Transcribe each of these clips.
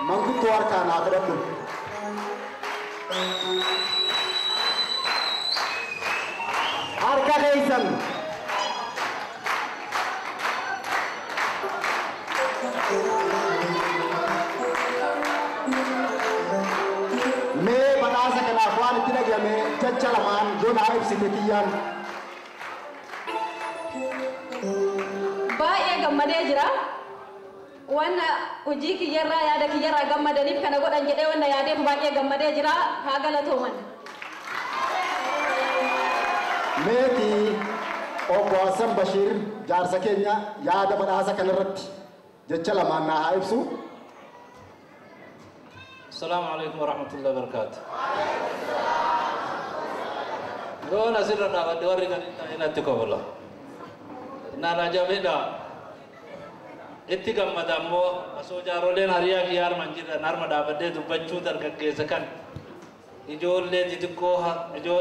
Manguddoo harkaa naa fudhadhu. Harka keessan. Mee badhaasa kanaaf waan itti dhagahame jecha lamaan yoo naa ibsite kiyyaan. Baay'ee gammadee jira. Wanna hojii kiyyarraa yaada kiyyarraa gammadaniif kana godhan jedhee wanna yaadeef baay'ee gammadee jira. Haa galatooman. Meetii obbo Hassan Bashiir jaarsa keenya yaada badhaasa kanarratti jecha lamaan naa haa ibsu. السلام عليكم ورحمة الله وبركاته. Yoon asirra dhaabadde warri kan natti kofla. Naan ajabidha. Itti gammada ammoo osoo jaaroleen hariyaa kiyya harma hin jirran harma dhaabadhee dubbachuu dargaggeessa kan ijoollee xixiqqoo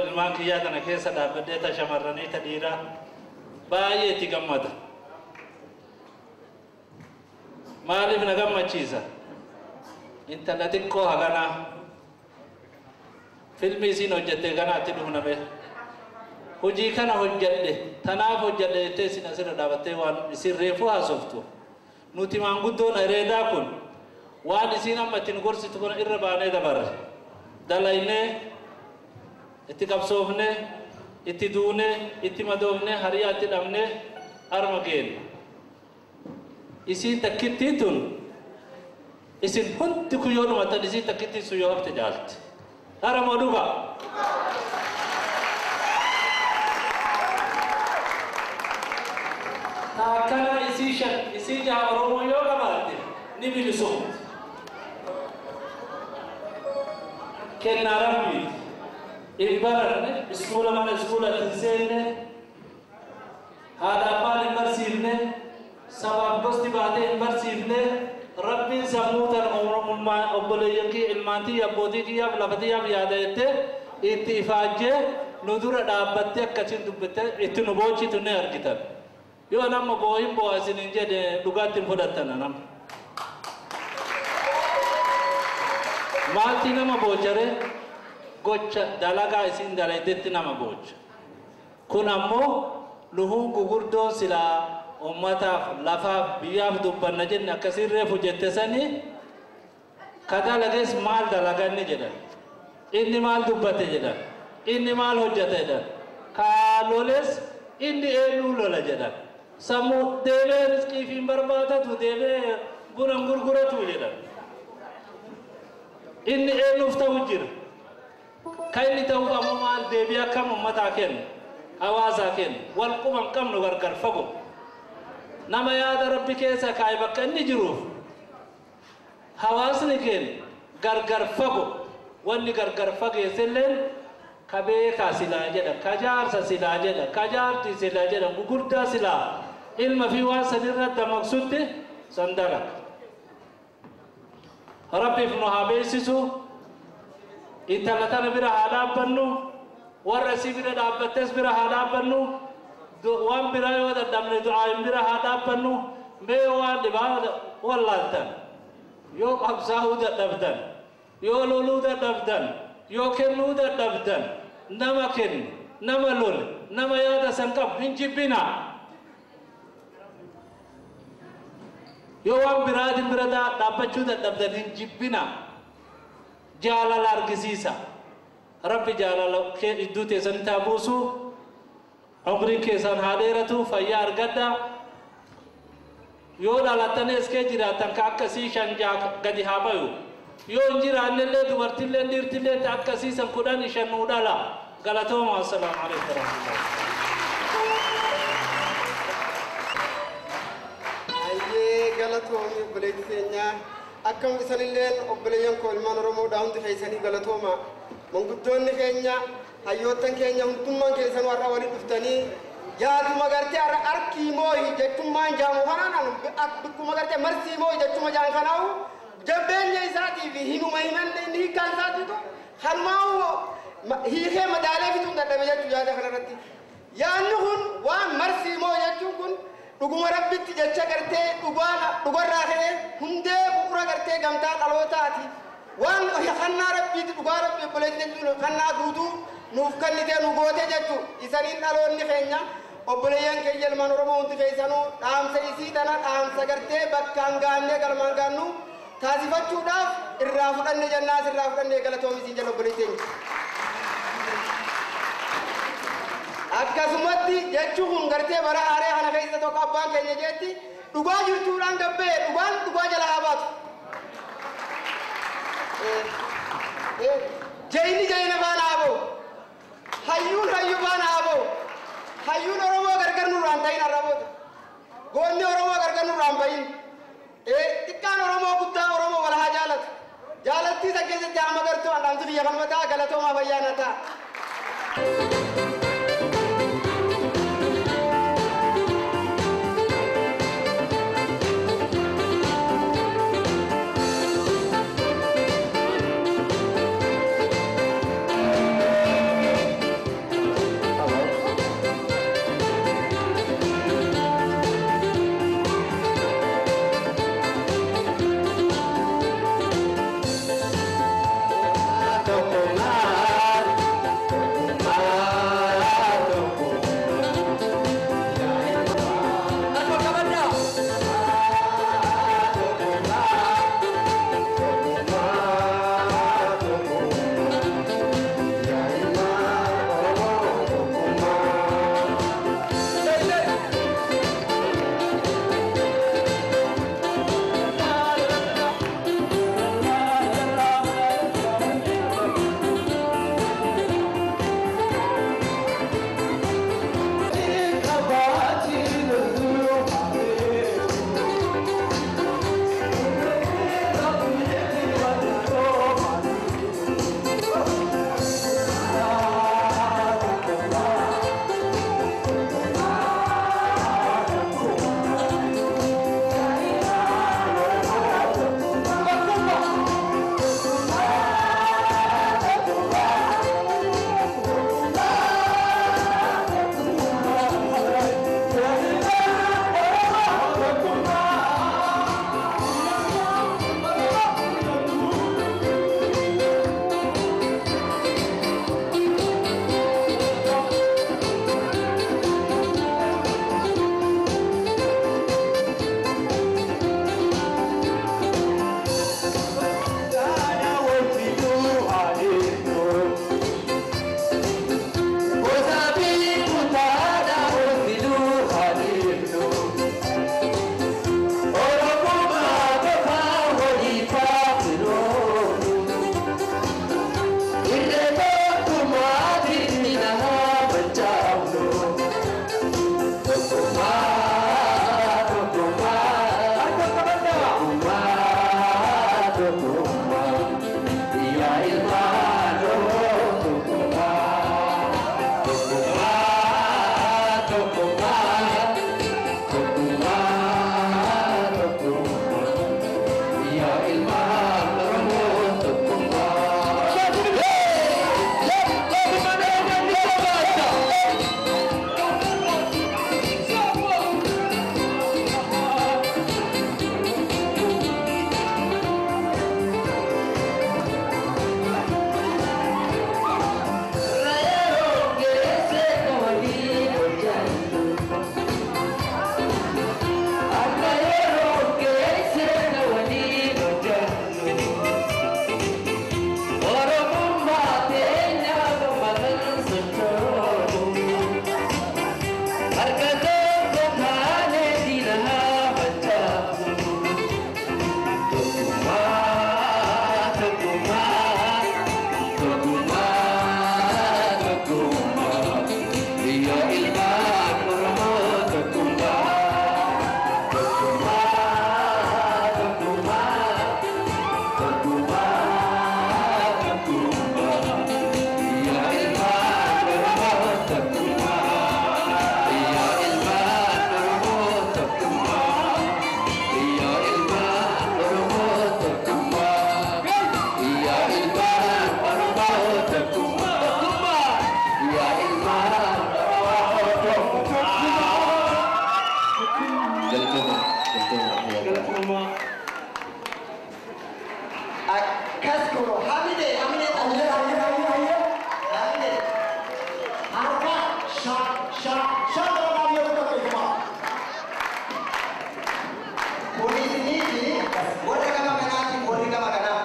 ilmaan kiyyaa kana keessa dhaabbadhee ta shamarranii ta dhiiraa baay'ee itti gammada. Maaliif na gammachiisa? Intala xiqqoo haganaa filmi isiin hojjette ganaatti dhufname hojii kana hojjedhe tanaaf hojjedhe jettee isin asirra dhaabattee waan isin reefu haasoftu nuti maanguddoon hereedaa kun waan isiin amma ittiin gorsitu kana irra baanee dabarre dalaynee itti qabsoofne itti duune itti madoofne hariyaa itti dhabne arma geenne isiin takkittiin tun isin hundi kun yoo dhumatan isiin takkittiin sun yoo hafte jaalti. Hara moo dhuga? Taakkana isii shan isii jaha Oromoo yoo qabaatte ni bilisomti. Kennaa Rabbiiti. Hin baranne iskuula mana iskuulatti hin seenne haadha abbaan hin barsiifne sabaaf gosti baatee hin barsiifne Rabbiin sammuu tan oromummaa obboleeyyan kiyya ilmaan tiyya abbootii kiyyaaf lafa tiyyaaf yaada jettee itti ifaajjee nu dura dhaabbattee akkasiin dubbattee itti nu boochitu ni argitan. Yoo nama boo'in boo'a isiniin jedhe dhugaatti hin fudhattan nama. Maalti nama boocharee gocha dalagaa isin dalaydetti nama boocha. Kun ammoo luhuun gugurdoon silaa ummataaf lafaaf biyyaaf dubbanna jenne akkasiin reefu jette sanii ka dalagees maal dalaganni jedhan inni maal dubbate jedhan inni maal hojjete jedhan ka loles inni eenyuu lola jedhan sammuu deemee riskii fi hin barbaadatu deemee buna hin gurguratu jedhan inni eenyuuf ta'u jira ka inni ta'uuf ammoo maal deebii akkam ummataa kennu hawaasaa kennu wal quba hin qabnu gargar fagoo nama yaada rabbi keessa kaa'e bakka inni jiruuf hawaasni keenya gargar fago wanni gargar fageesselleen ka beekaa silaa jedha ka jaarsa silaa jedha ka jaartii silaa jedha gugurdaa silaa ilma fi waan sanirra dammaqsutti san dalaga. Rabbiif nu haa beeksisu intala tana bira haa dhaabbannu warra isii bira dhaabbattes bira haa dhaabbannu waan biraa yoo dadhabne du'aa bira haa dhaabbannu mee waan dhibaa wallaaltan yoo qabsaa'uu dadhabdan yoo loluu dadhabdan yoo kennuu dadhabdan nama kennu nama lole nama yaada san qabu hin jibbina yoo waan biraatiin bira dhaabbachuu dadhabdan hin jibbina jaalala argisiisa rabbi jaalala idduu teessanitti haa buusu umriin keessan haa dheeratu fayyaa argadha yoo dhalattan eskee jiraatan ka akkasii shan jaha gadi haa bayu yoo hin jiraannellee dubartillee dhiirtillee ta akkasii san 15 nuu dhala galatooma assalaamu alaikum warahmatullahi. Ayyee galatoomii obboleettii keenyaa akkam isanilleen obboleeyyan koo ilmaan Oromoodhaa hundi keessanii galatooma manguddoonni keenya hayyoottan keenya hundummaan keessan warra waliin dhuftanii yaaduma gartee har'a arkii mooyi jechummaan jaamu kanaan bikkuma gartee marsii mooyi jechuma jaan kanaawu jabeenya isaatii fi hinuma himanne inni hiikkaan isaatiitu kanumaa'u hiikee madaalee fixuun dadhabe jechuu yaada kanarratti. Yaadni kun waan marsii mooyi jechuun kun Dhuguma Rabbitti jecha gartee dhugarraa ka'ee hundee bu'uura gartee gamtaa dhalootaati. Waan kannaa Rabbiiti dhugaa Rabbi obboleettiin kannaa guutuu nuuf kennitee nu goote jechuudha. Isaniin dhaloonni keenya obboleeyyan keenya ilmaan Oromoo hundi keessanuu dhaamsa isii tana dhaamsa gartee bakkaan gaannee galmaan gaannu taasifachuudhaaf irraa fudhanne jennaas irraa fudhanne galatoomi isiin jenna obboleettiin. Akkasumatti jechuun kun gartee bara aaree kana keessa tokko abbaan keenya jeetti dhugaa jirtuudhaan gabbee dhugaan dhugaa jala haa baatu. Jayni jayna faana haa ba'u. Hayyuun hayyuu faana haa ba'u. Hayyuun Oromoo gargar nurraan ta'in har'a booda. Goonni Oromoo gargar nurraan bahin. Xiqqaan Oromoo guddaa Oromoo wal haa jaalatu. Jaalattii isa keessatti haa magartuu handhaamsi biyya kan mataa galatoomaa fayyaa na ta'a. Akkas kun hamilee hamilee Hayyee hayyee hayyee hayyee. hamilee. Harka sha sha sha godhaa yoo tokko keessumaa. Kun isiniifi warra gama kanaatiif warri gama kanaa.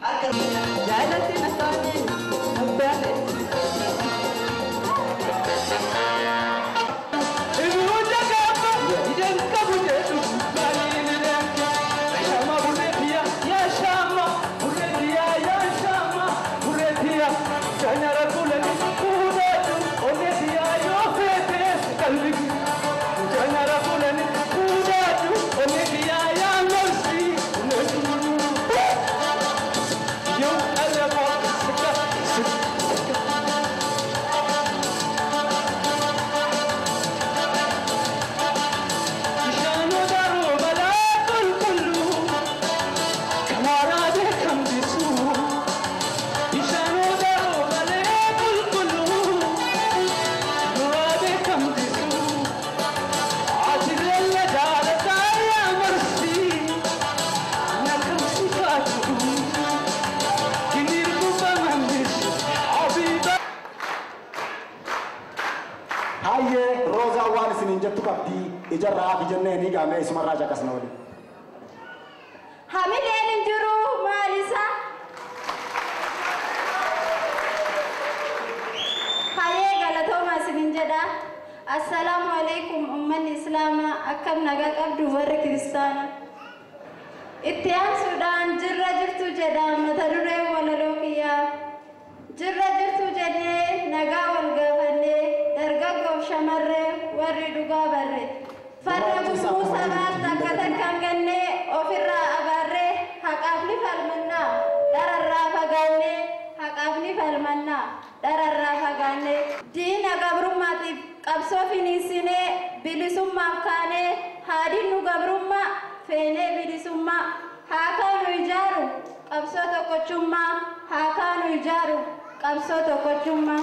Harka. Jaalatti na saamee abbaate. Hayyee Roozaa waan isiniin jettu qabdii ijarraa hafi jennee ni gaamee isumarraa caqasna waliin. Hamileen hin jiru maal isa? Hayyee galatooma isinin jedha. Assalaamu alaikum ummanni islaamaa akkam nagaa qabdu warri kiristaana. Itti aansuudhaan jirra jirtu jedha mata dureen walaloo kiyyaa. Jirra jirtu jennee nagaa wal gaafannee dargaggoof shamarree warri dhugaa barre. Farra gurmuu sabaaf takka takkaan gannee ofirraa abaarree haqaaf ni falmannaa dhararraa fagaannee haqaaf ni falmannaa dhararraa fagaannee. Diina gabrummaatiif qabsoo finiisinee bilisummaaf kaanee haadinnu gabrummaa feenee bilisummaa haa kaanu ijaaru qabsoo tokkochummaa haa kaanu ijaaru qabsoo tokkochummaa.